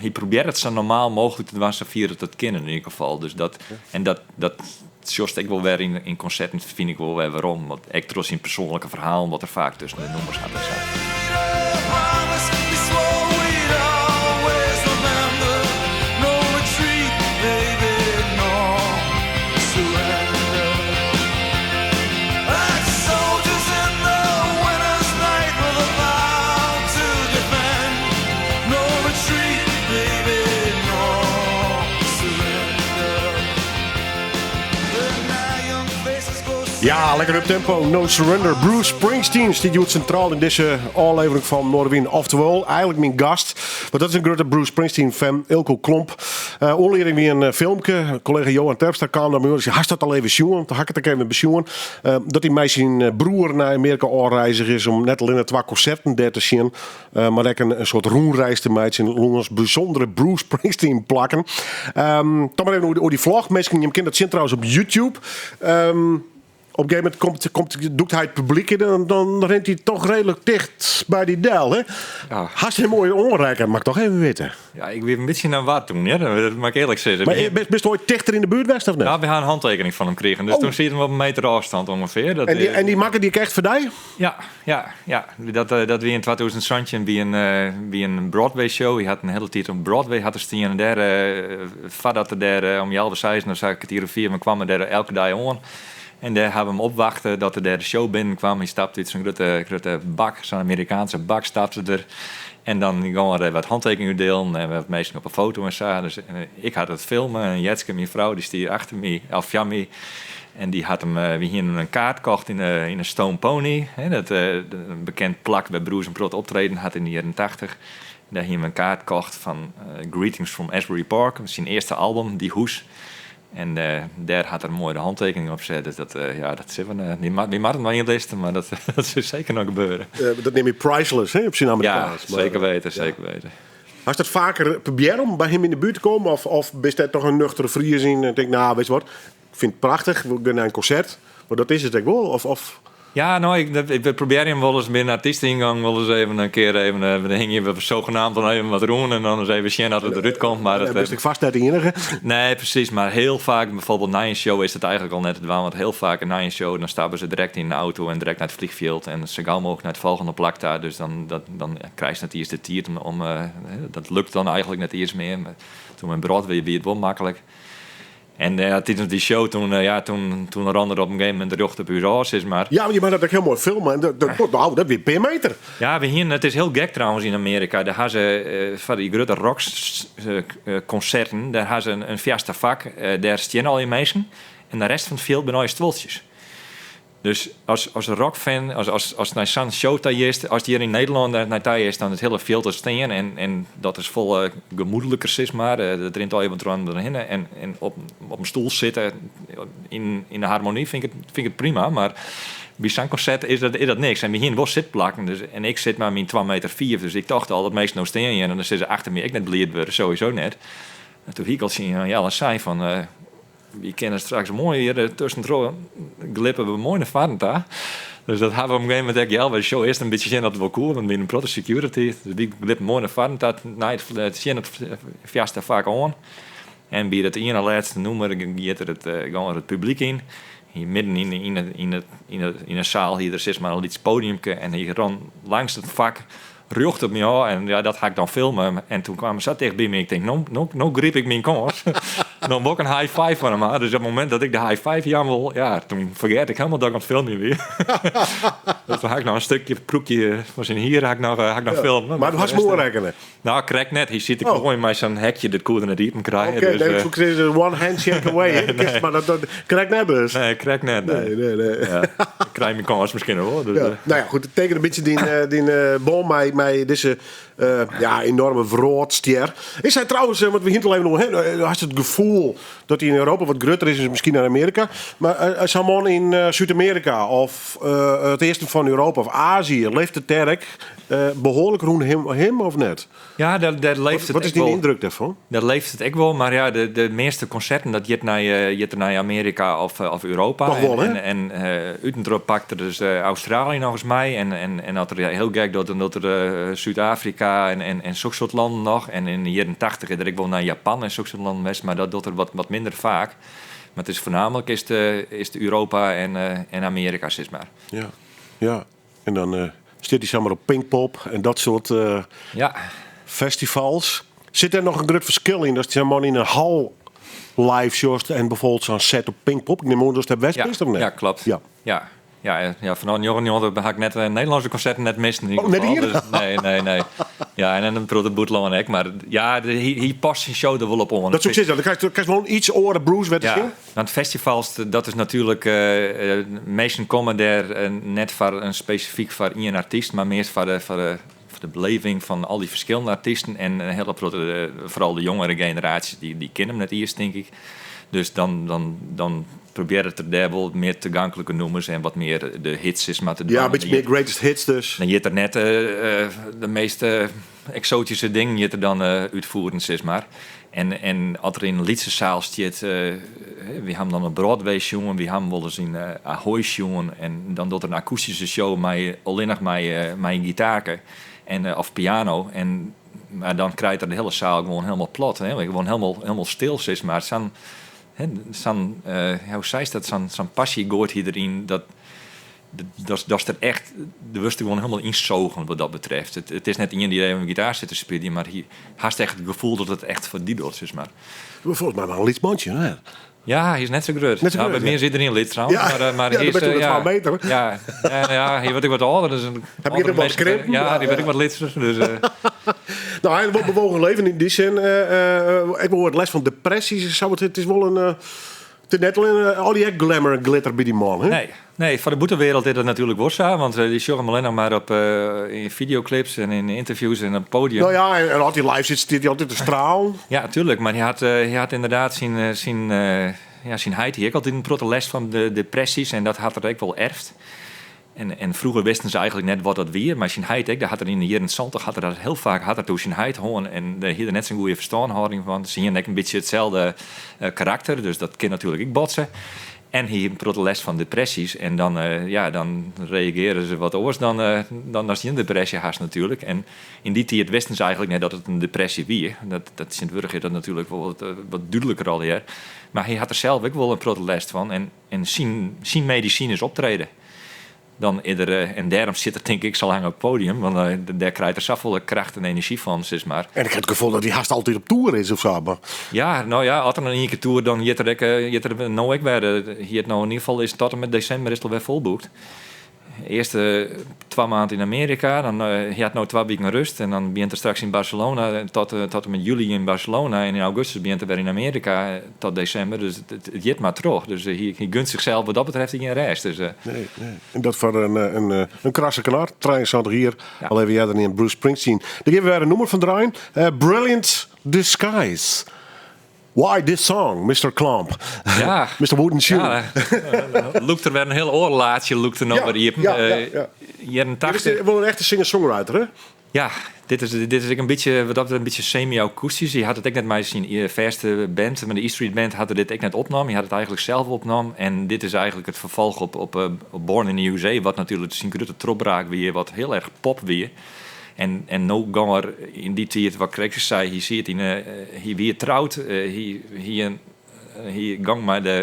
hy probearret it sa normaal mooglik te dwaan, safier dat dat kin yn ieder gefal. Dus dat, en dat sjochst ek wol wer yn konserten, fyn ik wol wer werom. Want ek troch syn persoanlike ferhalen, wat er faak tusken de nûmers hat en sa. Promise, we swore we'd always remember. No retreat, baby, no surrender. Like soldiers in the winter's night with a vow to defend. No retreat, baby, no surrender. But now Ja, lekker up tempo. No Surrender. Bruce Springsteen stiet hjoed sintraal yn dizze ôflevering fan Noardewyn. Oftewol, eigenlik myn gast. Want dat is in grutte Bruce Springsteen fan, Eelco Klomp. Uh, oanlieding wie in eh, filmke. Kollega Johan Terpstra kaam nei my en sei, hast dat al even sjoen? Toen ha ik it ek even besjoen. Uh, dat hy mei syn broer nei Amearika ôfreizige is om net allinne twa konserten dêr te sjen, uh, mar ek in soart rûnreis te meitsjen lâns bysûndere Bruce Springsteen plakken. Um, toch mar even oer dy vlog. Minsken, jim kinne dat sjen trouwens op YouTube. Um, op in gegeven momint komt, komt, dûkt hy it publyk yn en dan rint hy toch reedlik ticht by dy del. Hè? Ja. Hast him oait oanrekke, moat ik toch even witte. Ja, ik wie in bytsje yn 'e war toen, ja. Dat moat ik earlik sizze. Mar bist, bist oait tichter yn de buert west of net? Ja, we ha in hantekening fan him krigen. Dus Oh. toen sieten we op in meter ôfstân ûngefear. Dat, En dy, en dy makke dy ek echt foar dy? Ja, ja, ja. Dat, eh, dat wie yn 2017 by in, eh, by in Broadway show. Hy hat in hiele tiid op Broadway hat er stien. En dêr, eh, foardat er dêr eh, om healwei seis, dan sei ik kertier oer fiif, kwam er dêr elke dei oan. En dêr ha we him opwachte dat er dêr de show binnenkwam. Hy stapte út sa'n grutte, grutte bak, sa'n Amerikaanske bak stapte er. En dan gong er wat hantekeningen útdielen en wat minsken op 'e foto en sa. Dus eh, ik ha it filme en Jetske, myn frou, dy stie achter my, of foar my. En dy hat him, eh, wy hienen in kaart kocht yn de, yn de Stone Pony, hè, dat, eh, in bekend plak wêr't Bruce in protte optreden hat yn de jierren 80. Dêr hienen we in kaart kocht fan eh, Greetings from Asbury Park, syn earste album, Die Hoes. En eh, dêr hat er moai de hantekening op set. Dus dat, eh, ja, dat sille we, eh, wy moatte wy moatte noch ynliste, mar dat, dat sil seker noch gebeure. Eh, dat neame je priceless, hè, op syn Ja, Amerikaansk. Maar, seker eh, wite, seker wite. Hast dat faker probearre om by him yn de buert te kommen? Of, of bist dêr toch in nuchtere Fries yn en tink, nou, witst wat, ik fyn it prachtich, we gean nei in konsert. Mar dat is it ek wol? Of, of Ja, no, ik, dat- ik probearje him wolris by in artysteyngang wolris even in kear even, eh, dan hingje we sogenaamd dan even wat rûn en dan ris even sjen oft it derút komt. Mar dan it, bist ek fêst net de iennige. Nee, presys. Mar hiel faak, byfoarbyld nei in show is it eigenlik al net te dwaan. Want hiel faak nei in show dan stappe se direkt yn de auto en direkt nei it fleanfjild en sa gau mooglik nei it folgjende plak ta. Dus dan, dat, dan krijst net iens de tiid om, om eh, dat lukt dan eigenlik net iens mear. Mar toen yn Broadway wie it wol maklik. En eh, tidens dy show toen, eh, ja, toen, toen rûn er op in gegeven momint rjocht op ús ôf, sis mar. Ja, mar je moatte dat ek hiel moai filme. En dat, dat, nou, dat wie in pear meter. Ja, we hienen, it is hiel gek trouwens yn Amearika. Dêr ha se eh, foar dy grutte rockkonserten, dêr ha se in fêste fak. Eh, dêr steane al dy minsken. En de rest fan it fjild binne allegear stuoltsjes. Dus as, as rockfan, as, as, as nei sa'n show ta giest, as hjir yn Nederlân dêr nei ta giest, dan it hiele fjild is stean en, en dat is folle gemoedliker, sis mar. Eh, dat rint allegear wat derhinne. En, en op, op in stoel sitte yn, yn de harmony fyn ik it, fyn ik it prima, mar by sa'n konsert is dat, is dat niks. En we hienen wol sitplakken, dus, en ik sit mar myn 2 meter 5, dus ik tocht al dat minsken no stean en dan sille se achter my ek net bliid wurde, sowieso net. En toen hie ik al tsjin Jelle sein fan, eh, wy kinne straks moai hjir eh, tuskentroch glippe we moai nei foaren ta. Dus dat ha we op in gegeven momint ek healwei de show earst in bytsje sjen oft it wol koe, want we wienen in protte security. Dus wy glippen moai nei foaren ta, nei it, eh, tsjin it fêste fak oan. En by dat iene lêste nûmer giet er it, eh, gong er it publyk yn. Hy midden yn, yn, yn, yn, yn 'e saal hie er sis mar in lyts podiumke en hy rûn langs it fak rjocht op my ôf en ja, dat ha ik dan filme. En toen kwam er sa ticht by my, ik tink, no, no, no gryp ik myn kâns. Dan wol ik in high five fan him ha. Dus op it momint dat ik de high five jaan wol, ja, toen fergeat ik hielendal dat ik oan it filmjen wie. Dus toen ha ik noch in stikje prûkje fan syn hier ha ik noch, ha ik noch filme. Mar do hast him oanrekke. No, krekt net. Hy siet ek Oh. gewoan mei sa'n hekje, dat koe er net iepen krije. Oké, dus, nee, eh, ik soe sizze one handshake away. hè. Nee. Mar dat, dat krekt net dus. nee, krekt net. Nee. Nee, nee, nee. Ja, ik krij myn kâns miskien noch wol. Dus, Ja. eh, No ja, goed, it tekent in bytsje dyn, eh, dyn eh, bân mei, mei dizze eh, ja, enoarme wrâldstjer. Is hy trouwens, eh, want we hiene it al even oer him, eh, hast it gefoel dat hy yn Europa wat grutter is as miskien yn Amearika. Mar eh, sa'n man yn eh, Súd-Amearika of eh, it easten fan Europa of Azië, leeft it dêr ek eh, behoarlik rûn him, him of net? ja, dêr, dêr leeft Wat, it wat is ek dyn wol. yndruk dêrfan? Dêr leeft it ek wol, mar ja, de, de measte konserten dat giet nei, eh, giet er nei Amearika of, eh, of Europa. Toch wol, hè? En, en, en eh, út en troch pakt er dus eh, Australië noch ris mei. En, en, en as er ja, hiel gek docht, dan docht er eh, Súd-Afrika en, en, en sok soart lannen noch. En yn de jierren 80 is er ek wol nei Japan en sok soart lannen west, mar dat docht er wat, wat minder faak. Mar it is foarnaamlik is it, is it Europa en, eh, en Amearika, sis mar. Ja, ja. En dan eh, stiet hy samar op Pinkpop en dat soart eh, Ja. festivals. Sit dêr noch in grut ferskil yn? Ast sa'n man yn in hal live sjochst en byfoarbyld sa'n set op Pinkpop. Ik nim oan datst dêr west Ja, bist of net? ja kloppet. Ja. Ja. Ja, ja, fanôf 99 ha ik net Nederlânske konserten net mist yn ieder Oh, net gefal. ien? Dus, nee, nee, nee. Ja, en dan in protte bûtenlân ek. Mar ja, hy past syn show der wol op oan. Dat soe ik sizze, dan krijst wol in iets oare Bruce wer te Ja, sjen. want festivals, dat is natuerlik, minsken komme dêr net foar in spesifyk foar ien artyst, mar meast foar de beleving fan al dy ferskillende artysten en in hiele protte, foaral de jongere generaasje, dy kin him net iens, tink ik. Dus dan probearret er dêr wol mear taganklike nûmers en wat mear de hits sis mar te Ja, dwaan. in bytsje mear greatest hits dus. Dan jit er net de meast eksoatyske dingen jit er dan útfieren, sis mar. En as er yn in lytse saal stiet, wy ha him dan op Broadway sjoen, wy ha him wolris yn Ahoy sjoen en dan docht er in akoestyske show mei allinnich mei in gitaarke en, of piano. En, mar dan krijt er de hiele saal gewoan hielendal plat, hè? Gewoan hielendal stil, sis mar. Sa'n, hè, sa'n, hoe seist dat, sa'n passy goait hy deryn, dat er echt, der wurdst gewoan hielendal ynsogen wat dat betreft. It is net ien dy't even gitaar sit te spyljen, mar hy hast echt it gefoel dat it echt foar dy docht, sis mar. Folgens my mar in lyts mantsje, hè? Ja, hy is net sa grut. Net sa Nou, grut, by my ja. is iderien lyts trouwens. Ja, Maar ja, hy dan is, bist ja. 2 meter. Ja, ja, ja, hy wurdt ek wat âlder. Dus in Heb je âldere er wat minsken, krimpen? Ja, dy wurdt ek wat lytser. Dus. Nou, hy hat wol bewogen leven yn dy sin. Ik wol wat lêst fan depressies en sa. Want it is wol in, it is net allinne al dy glamour en glitter by dy man, hè? Nee, nee, foar de bûtenwereld is dat natuerlik wol sa. Want dy sjogge him allinnich mar op, yn fideoklips en yn ynterviews en op it podium. Nou ja, en as hy live sit, stiet hy altyd te stralen. Ja, tuerlik. Mar hy hat ynderdaad syn heit hie ek altyd in protte lêst fan de depressies en dat hat er ek wol erfd. En froeger wisten se eigentlik net wat dat wie, mar syn heit ek, dêr hat er yn de jierren 70 hat er dat hiel faak, hat er doe syn heit hân en dêr hie er net sa'n goede ferstânhâlding fan. Se hiene ek in bytsje itselde karakter, dus dat kin natuerlik ek botse. En hy hie in protte lêst fan depressies en dan, ja, dan reagearje se wat oars dan as je in depresje hast natuerlik. En yn dy tiid wisten se eigentlik net dat it in depresje wie. Dat tsjintwurdich is dat natuerlik wol wat dúdliker allegear. Mar hy hat der sels ek wol in protte lêst fan en syn medisyn is optrede. Dan is er, en dêrom sit er tink ik sa lang op it podium, want dêr krijt er safolle kracht en enerzjy fan, sis mar. En ik ha it gefoel dat hy hast altyd op tour is of sa. Mar... Ja, nou ja, as er dan ien kear tour, dan jit er ek, jit er no ek wer, hier het nou yn ieder gefal is tot en met desimber is it alwer folboekt. Earst 2 maand yn Amearika, dan hy hat no 2 wiken rêst en dan begjint er straks yn Barcelona, tot en met july yn Barcelona en yn augustus begjint er wer yn Amearika, tot desimber. Dus it giet mar troch. Dus hy gunt zichzelf wat dat betreft gjin rêst. Dus. Nee, nee. En dat foar in krasse knar, 73 jier, al even earder yn Bruce Springsteen. Dêr gean we wer in nûmer fan draaien. Brilliant Disguise. Why this song, Mr. Klomp? Ja. Mr. Wooden Shoe. Ja, lûkt der wer in hiel oar laadsje, lûkt der noch wer iepen. Jierren Dit is 80. wol in echte singer-songwriter, hè? Ja, dit is ek in bytsje, wat dat betreft, in bytsje semi-akoestysk. Hy hat it ek net mei syn fêste band, mei de E Street Band, hat er dit ek net opnommen. Hy hat it eigentlik sels opnommen. En dit is eigentlik it ferfolch op Born in the USA, wat natuerlik syn grutte trochbraak wie, wat hiel erch pop wie. En no gong er yn dy tiid, wat krekt sei, hy siet yn, hy wie troud, hy gong mei de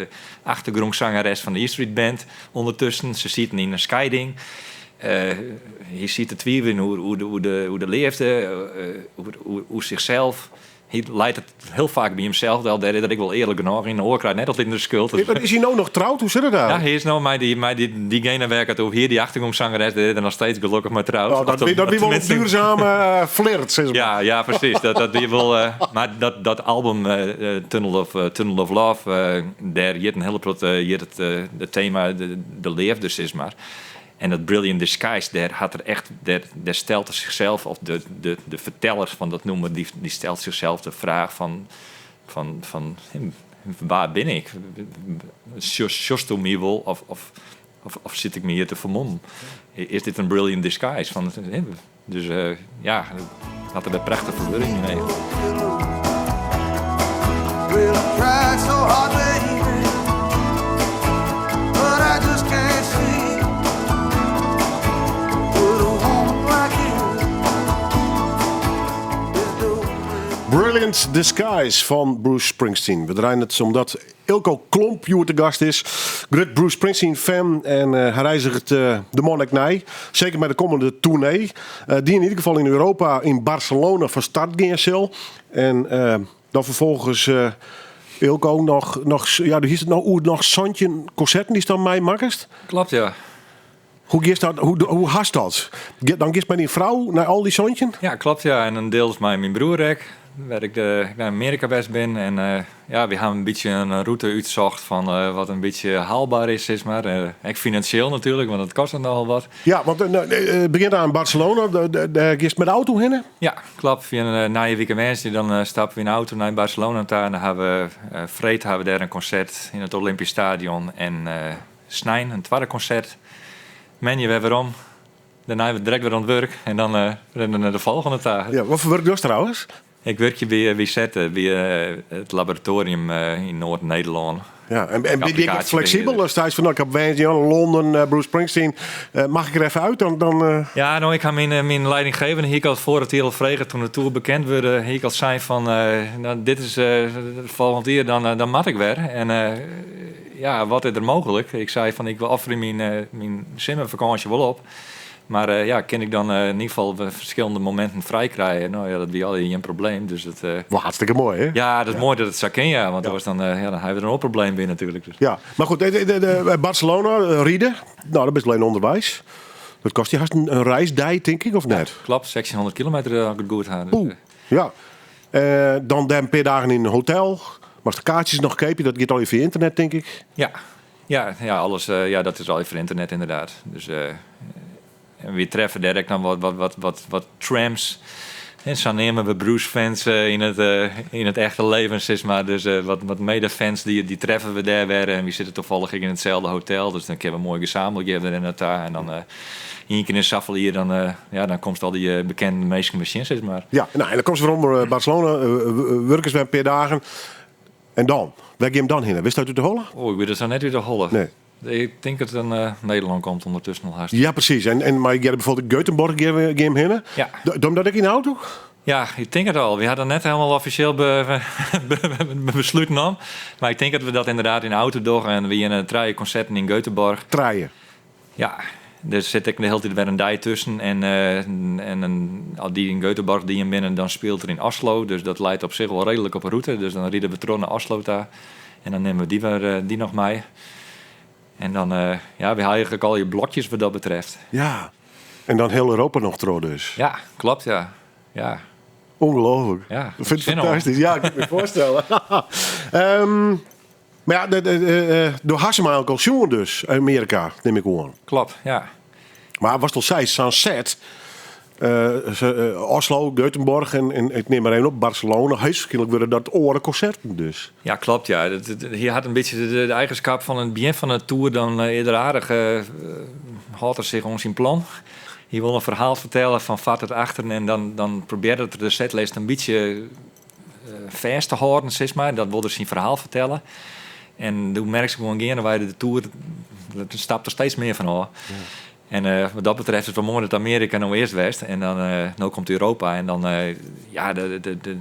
achtergrûnsangeres fan de E Street Band ûndertusken. Se sieten yn in skieding. Hy siet te twiveljen oer de leafde, oer sichsels. Hy leit it hiel faak by himsels del, dêr is er ek wol earlik genôch yn. De oar krijt net altyd de skuld. Maar is hy no noch troud? Hoe sit it daar? Ja, hy is no mei diegene wêr't ik it oer hie, dy achtergrûnsangeres, dêr is er noch steeds gelokkich mei troud. Oh, dat wie wol in duurzame flirt, sis mar. Ja, ja, presys. Dat wie wol, mar dat album, Tunnel of Love, dêr jit in hiele protte, jit it tema de leafde, sis mar. En dat Brilliant Disguise, dêr hat er echt, dêr stelt er zichzelf, of de ferteller fan dat nûmer, dy stelt zichzelf de fraach fan wa bin ik? Sjochsto my wol of sit ik my hjir te fermommen? Is dit in Brilliant Disguise? Fan, hè, dus, ja, hat er wer prachtige ferwurding yn even. Well, I tried so hard, baby, but I just can't see what a woman like you is doing. Brilliant Disguise fan Bruce Springsteen. We draaien it omdat Eelco Klomp hjoed te gast is. Grut Bruce Springsteen fan en hy reizget de man ek nei. Seker mei de kommende toernee. Dy't yn ieder gefal yn Europa yn Barcelona fan start gean sil. En dan ferfolgens, Eelco noch, ja, is it no oer noch 17 konserten dy'tst dan meimakkest? Kloppet, ja. Hoe giest dat, hoe, hoe hast dat? Dan giest mei dyn frou nei al dy 17? Ja, klopt ja. En in diels mei myn broer ek, wêr ik de, nei Amearika west bin. En ja, wy hawwe in bytsje in rûte útsocht fan wat in bytsje haalbaar is, sis mar. Ek finansjeel natuerlik, want it kostet nochal wat. Ja, want it begjint aan Barcelona, dêr giest mei de auto hinne? Ja, klopt. Fia in nije wike woansdei dan stappe we yn de auto nei Barcelona ta. En dan hawwe we freed hawwe we dêr in konsert yn it Olympisch Stadion en snein in twadde konsert. Moandei wer werom. Dêrnei wer direkt wer oan it wurk en dan rinne we nei de folgjende ta. Ja, wat foar wurk dochst trouwens? Ik wurkje by Wizette, by it laboratoarium yn Noard-Nederlân. Ja, en en bin je ek fleksibel? As seist fan, no, ik ha woansdei Londen, Bruce Springsteen, mag ik er even uit? Dan, dan, Ja, no, ik ha myn, myn leidinggevende hie ik al foar it jier al frege toen de tour bekend wurde, hie ik al sein fan, no, dit is folgjend jier, dan, dan moat ik wer. En ja, wat is der mooglik? Ik sei fan, ik offerje myn, myn simmerfakânsje wol op. Mar ja, kin ik dan yn ieder gefal ferskillende mominten frij krije? No ja, dat wie allegear gjin probleem. Dus dat, Wol hartstikke moai, hè? Ja, dat is moai dat it sa kin, ja. Want oars dan, ja, dan ha we der in oar probleem by natuerlik. Dus. Ja, mar goed, de, Barcelona, ride, no, dan bist allinnich ûnderweis. Dat kostet je hast in reisdei, tink ik, of net? Ja, klopt, 1600 kilometer as ik it goed ha. Dus, Oeh, ja. Dan dêr in pear dagen yn in hotel. Moatst de kaartsjes noch keapje, dat giet allegear fia ynternet, tink ik. Ja, ja, ja, alles, ja, dat is allegear fia ynternet ynderdaad. Dus en wy treffe dêr ek noch wat, wat, wat, wat, wat tramps. En sa neame we Bruce-fans yn it echte leven, sis mar. Dus wat, wat mede-fans, dy, dy treffe we dêr wer. En wy sitte tafallich ek yn itselde hotel. Dus dan kinne we moai gesamentlik hjir wer nei ta. En dan ien kear yn safolle jier, dan, ja, dan komst al dy bekende minsken wer tsjin, sis mar. Ja, no, en dan komst werom nei Barcelona, wurkest wer in pear dagen. En dan? Wêr gean jim dan hinne? Witst dat út de holle? Oh, ik wit it sa net út de holle. Nee. Ik tink dat it nei Nederlân komt ûndertusken al hast. Ja, presys. En, en, mar ik hearde bijvoorbeeld Göteborg gean jim hinne. Ja. Dogge dat ek yn de auto? Ja, ik tink it al. Wy ha dat net hielendal offisjeel beslút nommen. Mar ik tink dat we dat ynderdaad yn de auto dogge. En wy hiene trije konserten yn Göteborg. Trije? Ja, der sit ek de hiele tiid wer in dei tusken. En, en as dy yn Göteborg dien binne, dan spilet er yn Oslo. Dus dat leit op sich wol reedlik op 'e rûte. Dus dan ride we troch nei Oslo ta. En dan nimme we dy wer, dy noch mei. En dan, ja, wy ha eigentlik al je blokjes wat dat betreft. Ja, en dan hiel Europa noch troch dus. Ja, klopt ja. Ja. Ongelooflijk. Ja, Ik vind it sin oan. fantastysk. Ja, ik kin my foarstelle. Mar ja, do hast him eigentlik al sjoen dus, Amearika, nim ik oan. Klopt, ja. Mar watst al seist, sa'n set, Oslo, Göteborg en ik neam mar even op, Barcelona, heechstwaarskynlik wurde dat oare konserten dus. Ja, klopt, ja. Hy hat in bytsje de eigenskip fan it begjin fan de toer dan is er aardich, hâldt er sich oan syn plan. Hy wol in ferhaal fertelle fan foar tot achteren en dan probearret er de setlist in bytsje fêst te hâlden, sis mar. Dat wol er syn ferhaal fertelle. En doe merkst gewoan geandewei de toer, dat stapt er steeds mear fan ôf. En wat dat betreft is it wol moai dat Amearika no earst west en dan no komt Europa en dan, ja, de, de, de,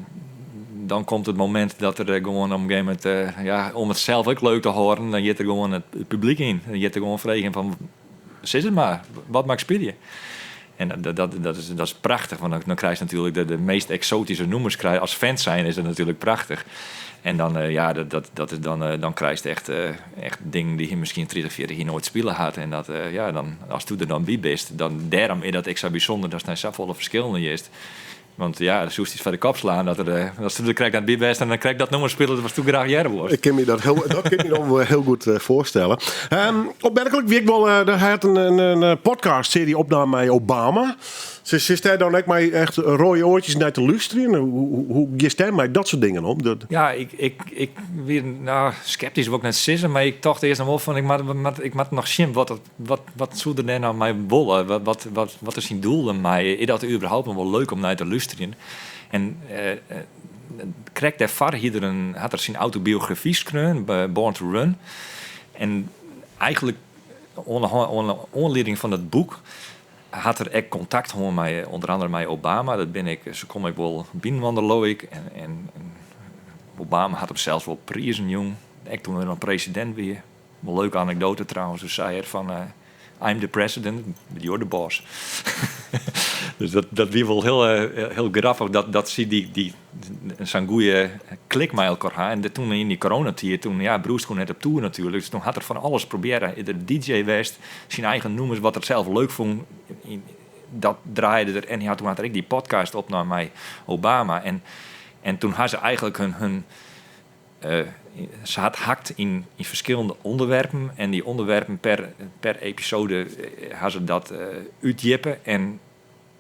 dan komt it momint dat er gewoan op in gegeven momint, ja, om it sels ek leuk te hâlden, dan giet er gewoan it publyk yn. Dan giet er gewoan freegjen fan, sis it mar, wat moat ik spylje? En dat, dat, dat, is, dat is prachtich, want dan, dan krijst natuerlik de, de meast eksoatyske nûmers. Krij, as fan zijn is dat natuerlik prachtich. En dan, ja, dat, dat, dat is dan, dan krijst echt, echt dingen dy't hy miskien 30, 40 jier noait spile hat. En dat, ja, dan, ast do der dan by bist, dan, dêrom is dat ek sa bysûnder datst nei safolle ferskillende hearst. Want ja, dan soest dy foar de kop slaan dat er, datst der krekt net by west en dan krekt dat nûmer spilet watsto graach hearre wolst. Ik kin my dat hiel, dat kin ik my dan wol hiel goed foarstelle. Opmerklik wie ek wol, hy hat in, in podcastsearje opnaam mei Obama. Sitst dêr dan ek mei echt rode oartjes nei te lústerjen? Hoe, hoe giest dêr mei dat soart dingen om? Dat... Ja, ik, ik, ik wie no, skeptysk wol ik net sizze, mar ik tocht earst noch wol fan ik moat, moat, ik moat noch sjen wat, wat, wat soe er dêr no mei wolle? Wat, wat, wat, wat is syn doel dermei? Is dat überhaupt noch wol leuk om nei te lústerjen? En krekt dêrfoar hie er in, hat er syn autobiografy skreaun, Born to Run. En eigentlik oan de, oan de oanlieding fan dat boek hat er ek kontakt hân mei ûnder andere mei Obama. Dat bin ik, se komme ek wol byinoar leau ik. En, en, Obama hat him sels wol prizen jûn, ek doe't er noch presidint wie. In leuke anekdoate trouwens, doe sei er fan I'm the president, but you're the boss. Dus dat wie wol hiel, hiel grappich dat sy dy sa'n goede klik mei elkoar ha. En toen yn dy coronatiid, toen, ja, Bruce koe net op tour natuerlik, dus toen hat er fan alles probearre. Is er DJ west, syn eigen nûmers, wat er sels leuk fûn, dat draaide er. En toen hat er ek dy podcast opnaam mei Obama. En toen ha se eigentlik hun se hat hakt yn ferskillende ûnderwerpen en dy ûnderwerpen per episode ha se dat útdjippe. En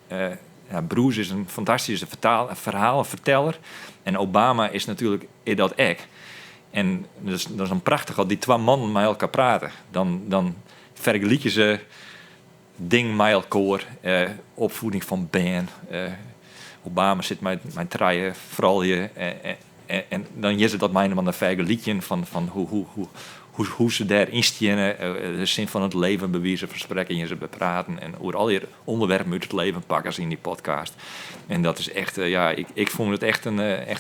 ja, Bruce is in fantastyske ferhaleferteller en Obama is natuerlik is dat ek. En dat is dan prachtich as dy twa mannen mei elkoar prate. Dan fergelykje se dingen mei elkoar, opfieding fan bern. Obama sit mei trije froulju en dan hearre se dat mei inoar fergelykjen fan hoe se dêryn steane, de sin fan it leven by wize fan sprekken, hearre se bepraten en oer allegear ûnderwerpen út it leven pakke se yn dy podcast. En dat is echt, ja, ik fûn it echt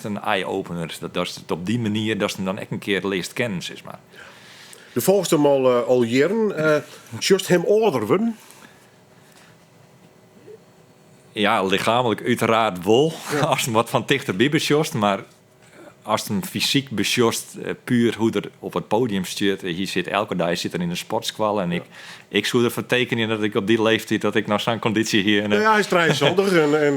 in eye-opener. Dat it op dy manier, datst him dan ek in kear learst kennen, sis mar. Do folgest him al jierren. Sjochst him âlder wurden? Ja, lichaamlik úteraard wol. Ast him wat fan tichterby besjochst, mar ast him fysyk besjochst, puer hoe't er op it podium stiet, hy sit elke dei sit er yn de sportskoalle en ik soe derfoar tekenje dat ik op dy leeftiid dat ik noch sa'n kondysje hie. Nou ja, hy is 73 en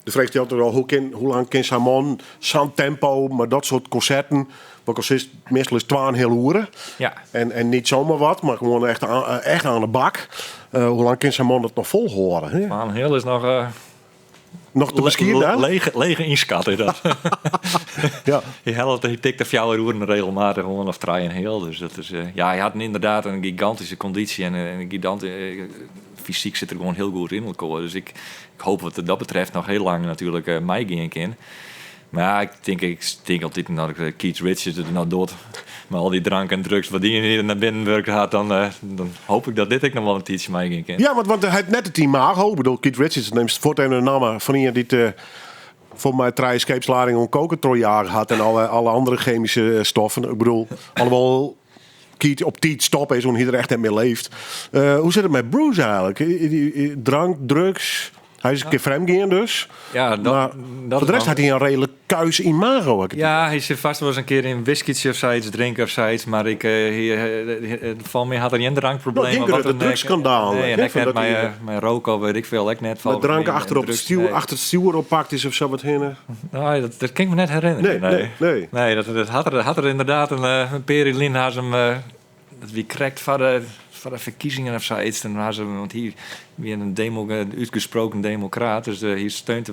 de fraach stelt er al, hoe lang kin sa'n man sa'n tempo mei dat soart konserten, wat al sis, meastal is it twaenheal oere. En niet zomaar wat, mar gewoan echt oan de bak. Hoe lang kin sa'n man dat noch folhâlde? Hè? Twaenheal is noch Noch te beskieden, hè? Lege ynskatting is dat. Hy hellet, hy tikt de 4 oeren regelmatich oan of trijenheal. Dus dat is, ja, hy hat ynderdaad in gigantyske kondysje en in gigantyske fysyk sit er gewoan hiel goed yn elkoar. Dus ik hoop wat dat betreft noch hiel lang natuerlik meigean kin. Mar ja, ik tink altyd dat ik Keith Richards it no docht mei al dy drank en drugs wat dy nei binnen wurke hat, dan hoop ik dat dit ek noch wol in tiidsje meigean kin. Ja, want hy hat net it imago. Ik bedoel, Keith Richards neemt fuort even de namme fan ien dy't foar my trije skeepsladingen oan koken trochjage hat en alle andere chemyske stoffen. Ik bedoel, alhoewol Keith op tiid stoppe is, want hy der echt net mear leeft. Hoe sit it mei Bruce eigentlik? Drank, drugs? Hy is in kear frjemd gien dus. Ja, Maar dat foar de rest is hat hy in reedlik kuis imago, ha ik it Ja, idee. hy sit fêst wolris in kear yn in whiskytsje of sayts drinke of sayts, mar ik, hy, fan my hat er gjin drankprobleem. No, gjin Wat grutte dan ek. drugskandaal, Nee, en hè, ek van net dat hy, mei rook of weet ik veel, ek net Met volgens drank my, achter op het drugs, stuur, nee. achter het stuur oppakt is of sa wat hinne. Nee, dat kin ik my net herinnerje. Nee, nee, nee. Nee, dat hat er ynderdaad in pear jier lyn ha se him, dat wie krekt foar de ferkiezingen of sayts. Dan ha se, want hy wie in útgesproken demokraat, dus hy steunt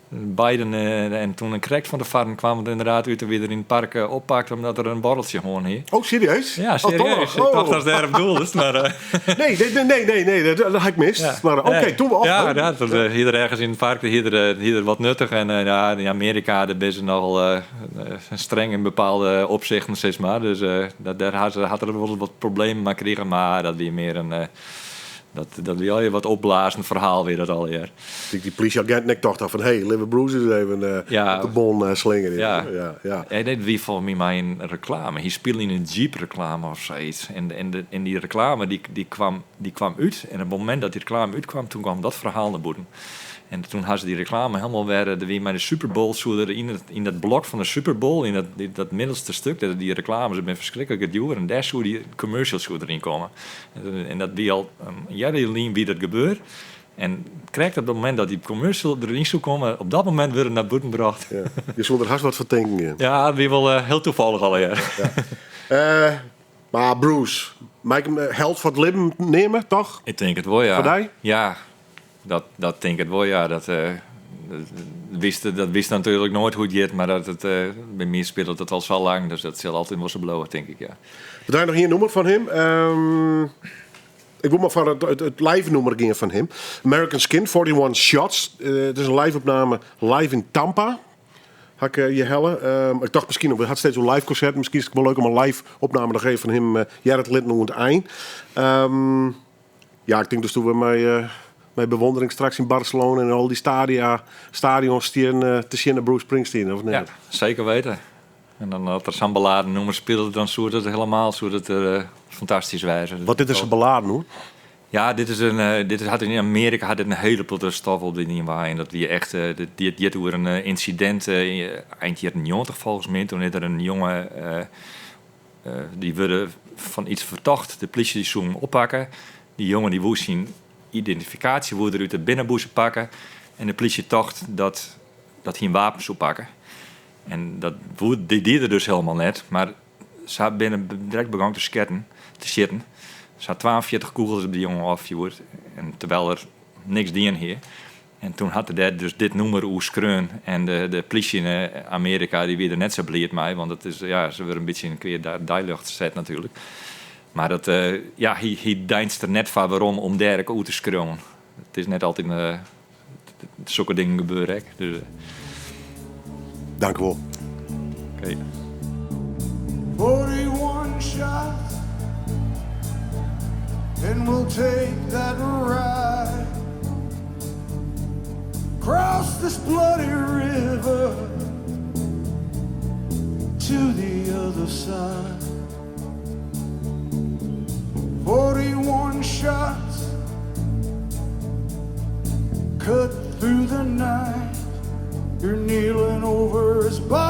Biden. En toen krekt fan tefoaren kwam it ynderdaad út, wie er yn it park oppakt omdat er in borreltsje hân hie. Oh, serieus? Ja, Oh, toch serieus. nog? Ik tocht Oh. datst dêrop doeldest, mar Nee, nee, nee, nee, nee, dat ha ik mist. Ja. Mar oké, Nee. toen we af. Ja, ja, dat hie er ergens yn it park, hie er wat nuttich. En ja, yn Amearika, dêr binne se nochal streng yn bepaalde opsichten, sis mar. Dus dêr hat er wol wat problemen mei krigen, mar dat wie mear in, dat wie allegear wat opblazen ferhaal wie dat allegear. Die politieagent ek tocht fan, hey, litte we Bruce ris even op de bon slingeren. Ja, ja. Ja, dit wie folgens my mei in reklame. Hy spile yn in Jeep-reklame of sayts. En dy reklame dy kwam út. En op it momint dat dy reklame útkwam, toen kwam dat ferhaal nei bûten. En toen ha se dy reklame hielendal wer, der wie mei de Super Bowl, soe der yn dat blok fan de Super Bowl, yn dat middelste stik, dat dy reklames binne ferskriklik djoer, en dêr soe dy commercial soe deryn komme. En dat wie al in earder lyn wie dat gebeurd. En krekt op it momint dat dy commercial deryn soe komme, op dat momint wurde nei bûten brocht. Ja. Je soe der hast wat fan tinken gean. Ja, dat wie wol hiel tafallich allegear. Ja. Mar Bruce, mei ik him held fan it libben neame, toch? Ik tink it wol, ja. Foar dy? Ja, dat tink ik wol, ja. Dat wist natuerlik noait hoe't it giet, mar by my spilet it al sa lang, dus dat sil altyd wol sa bliuwe, tink ik, ja. We draaie noch ien nûmer fan him. Ik wol mar foar it live nûmer gean fan him. American Skin, 41 Shots. It is in live-opname live yn Tampa. Ha ik hjir helle. Ik tocht miskien, we ha steeds in live konsert. Miskien is it wol leuk om in live opname noch even fan him hearre te litten oan it ein. Ja, ik tink dus toen we mei bewondering straks yn Barcelona en al dy stadions stean te sjen nei Bruce Springsteen, of net? Ja, seker witten. En dan as er sa'n beladen nûmer spilet, dan soe it hielendal soe it fantastysk wêze. Wat dit is in beladen, hoor? Ja, dit is in, eh, dit hat yn Amearika hat dit in hiele protte stof op dien wei. En dat wie echt, eh, dit, dit giet oer in eh, ynsidint ein jierren 90 folgens my. Toen is der in jonge, dy wurde fan iets fertocht. De plysje dy soe him oppakke. Dy jonge dy woe syn identifikaasje woe er út de binnenbûse pakke. En de plysje tocht dat, dat hy in wapen soe pakke. En dat woe, dy die er dus hielendal net. Mar se binne direkt begûn te sketten, te sjitten. Se ha 42 kûgels op dy jonge ôffjoerd. En terwyl er niks dien hie. En toen hat er dêr dus dit nûmer oer skreaun. En de, de plysje yn Amearika dy wie der net sa bliid mei. Want it is, ja, se wurde in bytsje yn in kwea deiljocht set natuerlik. Mar dat, ja, hy, hy deinst der net foar werom om dêr ek oer te skriuwen. It is net altyd, sokke dingen gebeure ek. Dus, Dank wol. Oké. 41 shots, and we'll take that ride. Cross this bloody river to the other side. 41 shots cut through the night. You're kneeling over his body.